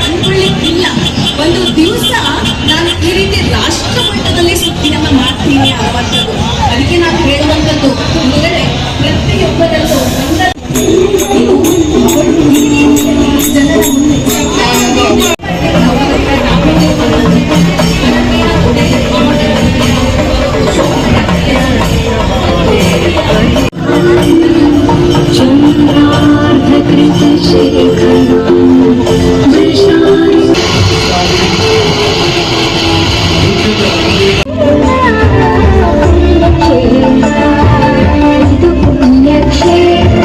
ಅನ್ಕೊಳ್ಳಿಕ್ಕಿಲ್ಲ. ಒಂದು ದಿವಸ ನಾನು ಈ ರೀತಿ ರಾಷ್ಟ್ರ ಮಟ್ಟದಲ್ಲಿ ಸುದ್ದಿಯನ್ನ ಮಾಡ್ತೀನಿ ಅನ್ನುವಂಥದ್ದು. ಅದಕ್ಕೆ ನಾನು ಹೇಳುವಂಥದ್ದು ಅಂದರೆ, ಪ್ರತಿಯೊಬ್ಬರಲ್ಲೂ ಒಂದ ಇದು ಅವಳು ಈ ರೀತಿಯಲ್ಲಿ ಜನರ ಮುಂದೆ. ಇದು ಪುಣ್ಯಕ್ಷೇತ್ರ.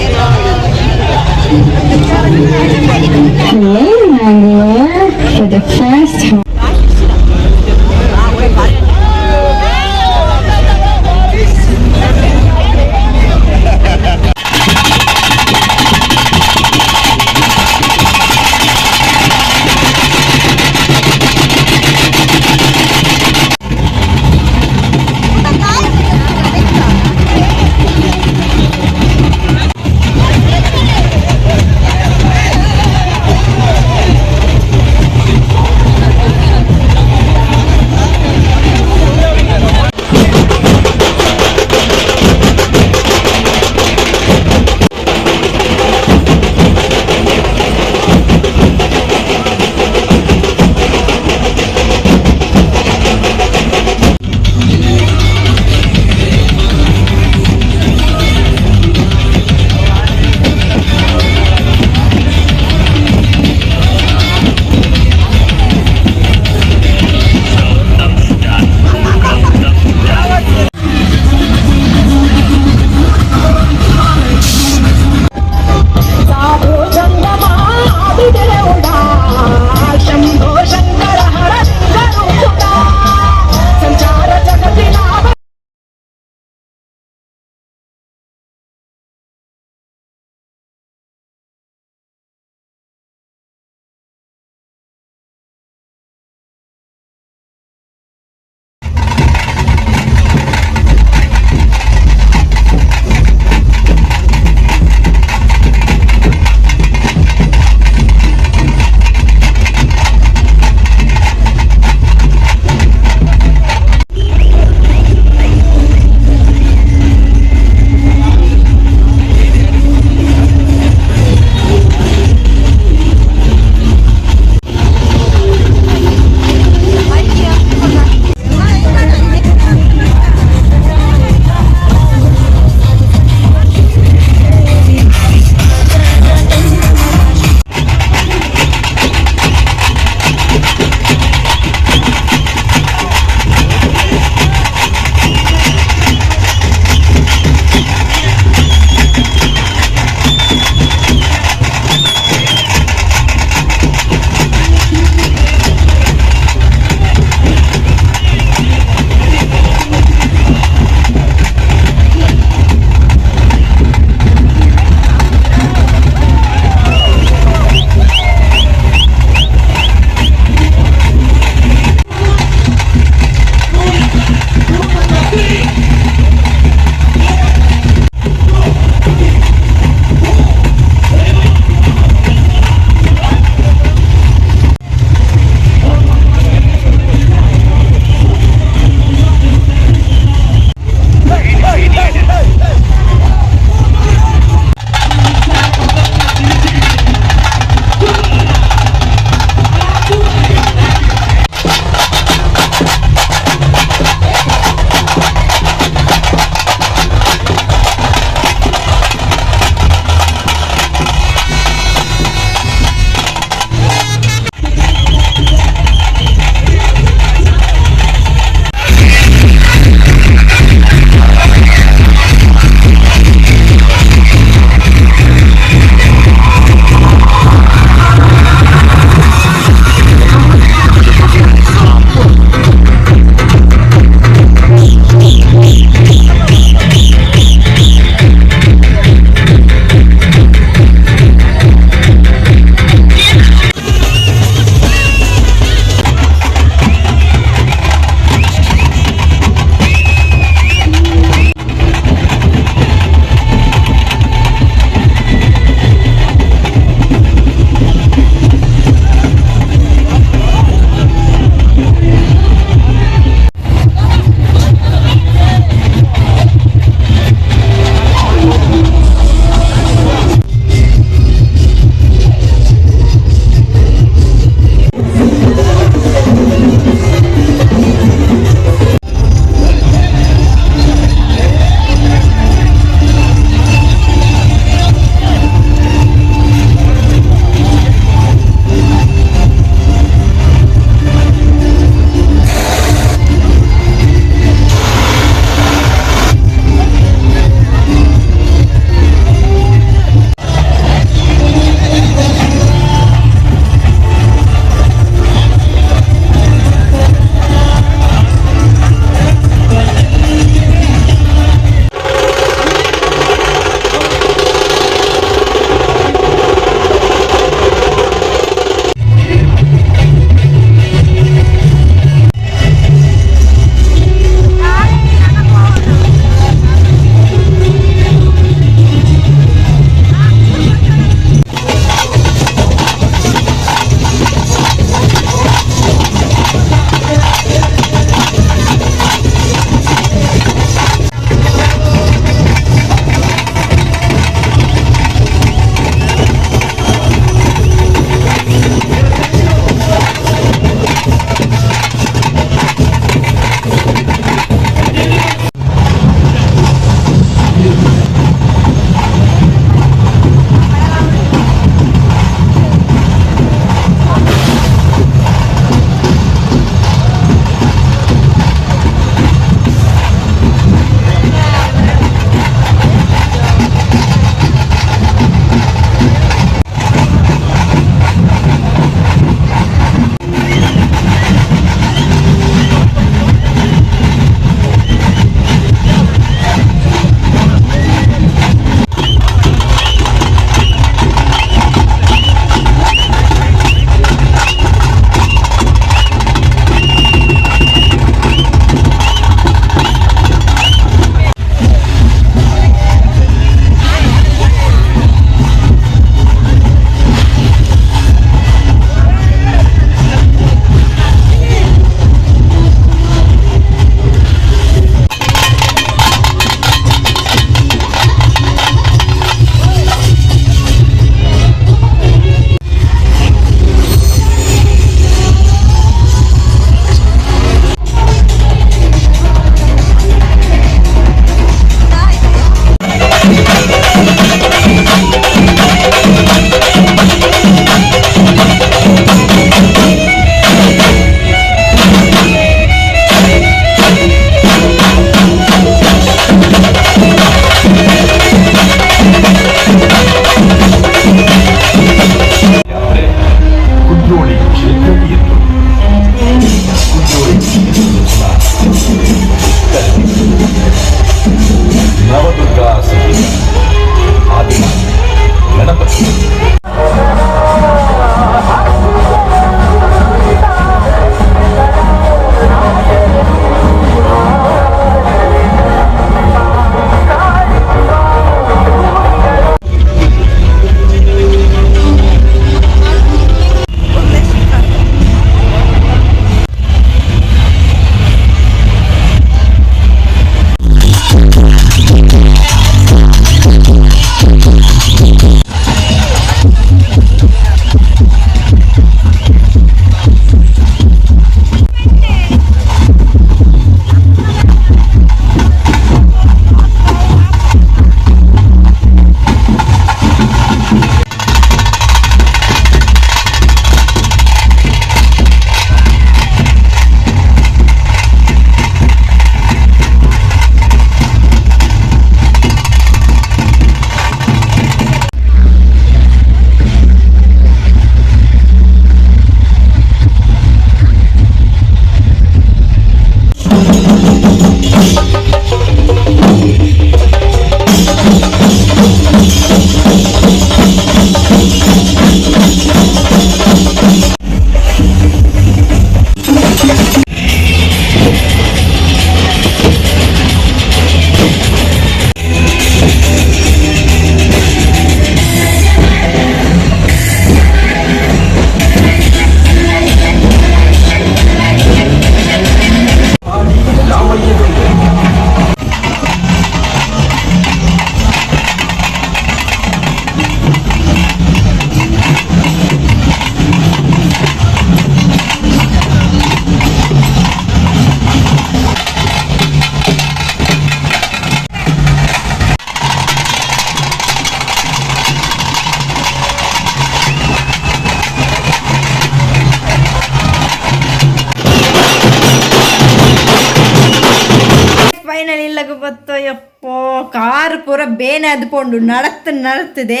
ಫೈನಲ್ ಇಲ್ಲಗ ಬತ್ತೋ. ಯಪ್ಪೋ, ಕಾರ್ ಪೂರ ಬೇನೆ ಅದು ಪೋಂಡು ನಡತ್ ನಡತ್ತದೆ.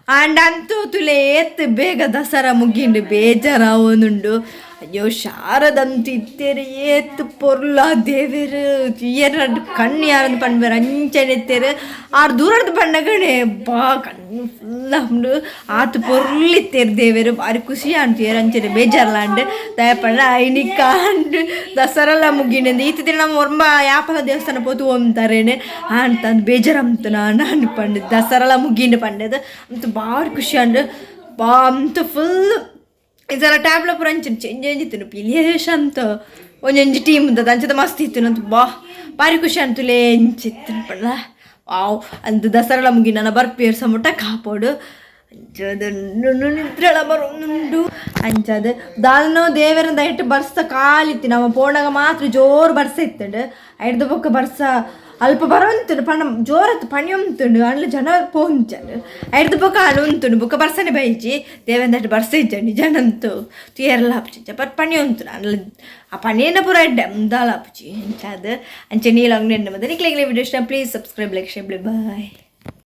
ಆಂಡ ಅಂತೂ ತುಲೆ ಏತ್ ಬೇಗ ದಸರಾ ಮುಗಿಂಡು, ಬೇಜಾರಾವೊಂದುಂಡು. ಅಯ್ಯೋ, ಶಾರದಂತು ಇತ್ತೇರು, ಏತ್ ಪೊರ್ಲ ದೇವೆರ್ ತೂಯೆರ್. ಕಣ್ಣು ಯಾರಂದು ಪನ್ಪೆರ್ ಅಂಚನೆ ಇತ್ತೆರ್. ಆರ್ ದೂರಡ್ದು ಪಣ್ಣಗಣೆ ಬಾ ಕಣ್ಣು ಫುಲ್ ಆಪುಂಡು, ಆತ್ ಪೊರ್ಲಿತ್ತೆರ್ ದೇವೆರ್. ಬಾರಿ ಖುಷಿ ಆಂಡ್ ತೂಯೆರೆ, ಅಂಚನೆ ಬೇಜಾರ್ಲಾಂಡ್. ದಾಯೆ ಪಂಡ ಇನಿಕಾಂಡ್ ದಸರಾಲ ಮುಗಿಂಡ್. ಈತ್ ದಿನ ನಮ ಒರ್ಂಬ ಯಾಪಲ ದೇವಸ್ಥಾನ ಪೋತು ಒಂತಾರೇನೆ ಆಂಡ್ ಅಂದ್ ಬೇಜಾರಂತು ನಾನು ಪಂಡ್ ದಸರಾಲ ಮುಗಿಂಡ್ ಪಂಡದು. ಅಂತು ಬಾರಿ ಖುಷಿ ಆಂಡ್ ಬಾ. ಅಂತು ಫುಲ್ ಈ ಸಲ ಟ್ಯಾಬ್ಲೋ ಪೂರ ಅಂಚನೆ ಚೇಂಜ್ ಚೇಂಜ್ ಇತ್ತುಂಡು. ಪಿಲಿಯೇಶ ಅಂತ ಒಂಜೊಂಜಿ ಟೀಮ್ ಉಂದದ ಅಂಚದ ಮಸ್ತ್ ಇತ್ತು. ಅಂತು ಬಾ ಬಾರಿ ಖುಷಿ ಅಂತುಲೇ ಎಂಚಿತ್ತು ಪಂಡ ವಾವ್ ಅಂದ್. ದಸರಾಲ ಮುಗಿ ನನ ಬರ್ಪೇರ್ ಸಮುಟ ಕಾಪೋಡು. ಅಂಚದ ನಿದ್ರೆಲ ಬರೊಂದುಂಡು. ಅಂಚಾದ್ ದಾದನೋ ದೇವೆರ್ನ ದಯಟ್ ಬರ್ಸ ಕಾಲಿತ್ತಿ. ನಮ ಪೋಣಗ ಮಾತ್ರ ಜೋರು ಬರ್ಸ ಇತ್ತುಂಡು. ಐಡ್ದ್ ಬೊಕ್ಕ ಬರ್ಸ ಅಲ್ಪ ಬರೊಂತುಂಡು ಪಂಡ ಜೋರತ್ತು ಪಣಿಯೊಂತುಂಡು. ಅಂಡ್ಲ ಜನ ಪೋಂಚಂಡು. ಐಡ್ದ್ ಬೊಕ್ಕ ಆಂಡ ಉಂತುಂಡು. ಬೊಕ್ಕ ಬರ್ಸನೆ ಬೈಜಿ. ದೇವೆರ್ನ ದಯಟ್ ಬರ್ಸ ಇಜ್ಜಂಡ್. ಜನಂತು ತೂಯೆರೆಲ ಆಪುಜಿ. ಬಟ್ ಪಣಿಯೊಂತುಂಡು. ಅಂಡ್ಲ ಆ ಪಣಿನ ಪೂರ ಎಡ್ಡೆ ದಾಲ ಆಪುಜಿ. ಅಂಚಾದ್ ಅಂಚೆ ನೀಲ ಅಂಗಡಿ. ನಿಕ್ಲೆಗ್ ವಿಡಿಯೋ ಇಷ್ಟ, please subscribe, like, share. Bye.